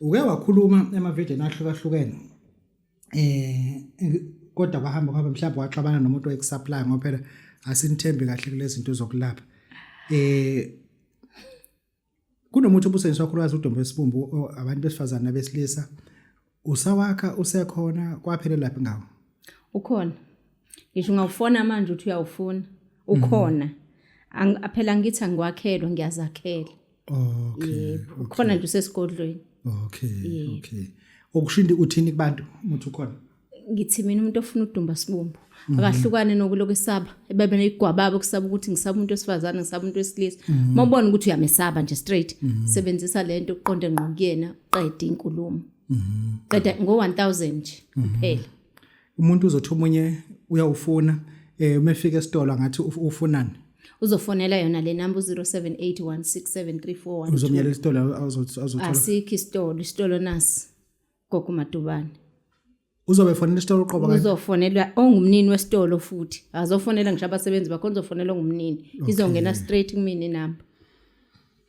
Uke wakhuluma emavidiyweni ahlukahlukene eh kodwa kwahamba kwahamba, mhlawumbe waxabana nomuntu oyeku-supply, ngoba phela asinithembi kahle kulezi zinto zokulapha. Kunomuthi obusetshenziswa kakhulukazi udumbe wesibumbu abantu besifazane nabesilisa. Usawakha, usekhona, kwaphela laphi ngawo? Ukhona. Ngisho ungawufona manje uthi uyawufuna, ukhona. Phela ngithi angiwakhelwa, ngiyazakhela. Yebo, ukhona nje, usesigodlweni. Okay, okushindi uthini kubantu umuthi ukhona? Ngithi mina umuntu ofuna udumba sibumbu akahlukane nokulokhu esaba, bebe neyigwababa okusaba ukuthi ngisaba umuntu wesifazane, ngisaba umuntu wesilisa. Uma ubona ukuthi uyamesaba nje straight, sebenzisa lento uqonde ngqo kuyena, qede inkulumo, qeda ngo-1000 nje kuphela. Umuntu uzothi omunye uyawufuna, uma efika esitolo angathi ufunani? Uzofonela yona le namba u-078 167 3412. Uzomyela esitolo azothola? Asikho isitolo, isitolo nasi, Gogo Madubane. Uzobe efonela isitolo uqobo kanje? Uzofonelwa ongumnini wesitolo futhi, azofonela ngisho abasebenzi bakhona, uzofonela ongumnini, izongena straight kumina inamba.